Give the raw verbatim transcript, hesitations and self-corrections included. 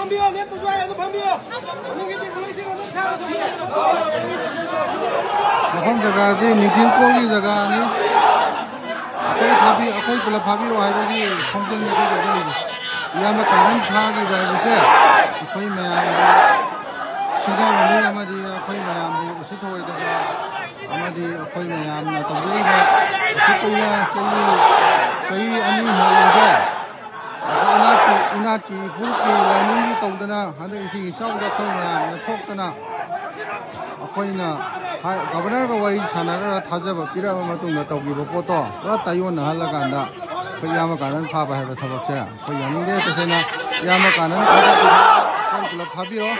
ꯐꯝꯕꯤꯌꯣ, ꯂꯦꯞꯇꯁꯨ ꯌꯥꯏ, ꯑꯗꯨꯝ ꯐꯝꯕꯤꯌꯣ꯫ ꯃꯅꯨꯡꯒꯤ ꯇꯦꯕꯜ ꯂꯣꯏꯁꯤꯜꯂꯣ, ꯑꯗꯨꯝ ꯁꯥꯔꯣ꯫ ꯃꯐꯝ ꯖꯒꯥꯁꯤ ꯅꯤꯡꯊꯤꯡꯈꯣꯜꯒꯤ ꯖꯒꯥꯅꯤ꯫ ꯑꯩꯈꯣꯏ ꯐꯥꯕꯤ-, ꯑꯩꯈꯣꯏ ꯄꯨꯂꯞ ꯐꯥꯕꯤꯔꯣ ꯍꯥꯏꯕꯒꯤ ꯈꯣꯡꯖꯪꯅꯤ ꯑꯩꯈꯣꯏ ꯇꯧꯖꯔꯤꯁꯦ꯫ ꯏꯌꯥꯝꯕ ꯀꯥꯅꯟ ꯐꯥꯈꯤꯕ ꯍꯥꯏꯕꯁꯦ ꯑꯩꯈꯣꯏ ꯃꯌꯥꯝꯕꯨ ꯁꯤꯡꯅꯕꯅꯤ ꯑꯃꯗꯤ ꯑꯩꯈꯣꯏ ꯃꯌꯥꯝꯕꯨ ꯎꯁꯤꯠ ꯊꯑꯣꯏꯗꯕ ꯑꯃꯗꯤ ꯑꯩꯈꯣꯏ ꯃꯌꯥꯝꯅ ꯇꯧꯖꯔꯤꯕ ꯑꯁꯨꯛ ꯀꯨꯏꯅ ꯆꯍꯤ, ꯆꯍꯤ ꯑꯅꯤ ꯍꯦꯜꯂꯕꯁꯦ ꯏꯅꯥꯠꯀꯤ, ꯏꯅꯥꯠꯀꯤ ꯏꯐꯨꯔꯨꯞꯀꯤ ꯂꯥꯏꯅꯤꯡꯒꯤ ꯇꯧꯗꯅ ꯍꯟꯗꯛ ꯏꯁꯤꯡ ꯏꯆꯥꯎꯗ ꯑꯩꯈꯣꯏ ꯃꯌꯥꯝꯅ ꯊꯣꯛꯇꯅ ꯑꯩꯈꯣꯏꯅ ꯍꯥꯏ-, ꯒꯕꯔꯅꯔꯒ ꯋꯥꯔꯤ ꯁꯥꯟꯅꯔꯒ ꯊꯥꯖꯕ ꯄꯤꯔꯛꯑꯕ ꯃꯇꯨꯡꯗ ꯇꯧꯈꯤꯕ ꯄꯣꯠꯇꯣ ꯄꯨꯔꯥ ꯇꯥꯏꯑꯣꯟꯅꯍꯜꯂꯀꯥꯟꯗ ꯑꯩꯈꯣꯏ ꯏꯌꯥꯝꯕ ꯀꯥꯅꯟ ꯐꯥꯕ ꯍꯥꯏꯕ ꯊꯕꯛꯁꯦ ꯑꯩꯈꯣꯏ ꯌꯥꯅꯤꯡꯗꯦ꯫ ꯇꯁꯦꯡꯅ ꯏꯌꯥꯝꯕ ꯀꯥꯅꯟ ꯐꯥꯕ ꯑꯩꯈꯣꯏ ꯄꯨꯂꯞ ꯐꯥꯕꯤꯔꯣ꯫